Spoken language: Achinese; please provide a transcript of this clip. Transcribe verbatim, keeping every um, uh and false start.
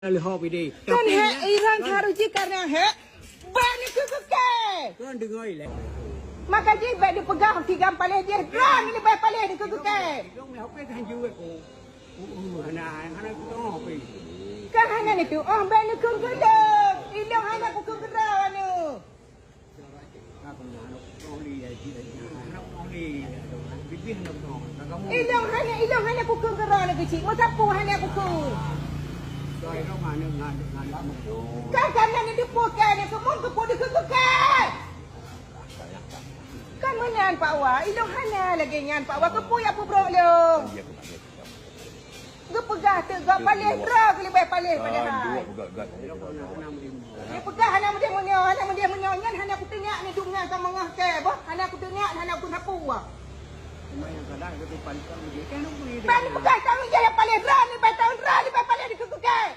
Leuhop idéh. Kan hek Iran harus jih karena hek. Bèk neukeu-keu kèe. Kan deungoe lé. Maka jih bèk dipeugah tigam paléh jih, droe leubeh paléh neukeu-keu kèe. Dong mé hopé kan jeuet ko. Uh, uh, hana, hana kuteu'oh pih. Kan hana neuteu'oh, bèk neukeu-keu lôn. Ilôn hana kukeu keudroe anu. Ilôn hana, ilôn hana kukeu keudroe lagèe cit. Meusapeue hana kukeu. Kan, kan na neudeupeue kèe, neukeumun keupeue dikeue kèe. Kan meunan Pak Wa, ilôn hana lagèe nyan Pak Wa, keupeue ya peubrok lôn. Geupeugah teuk gop paléh droe geuleubeh paléh padahai. Geupeugah hana meudeh meunyoe, hana meudeh meunyoe, nyan hana kuteunyak neudong nyan ka meungoh kèe boh, hana kuteunyak, hana kusapeue. Ban peugah tanggong jaweueb paléh droe, leubeh tanggong droe, leubeh paléh dikeue kèe.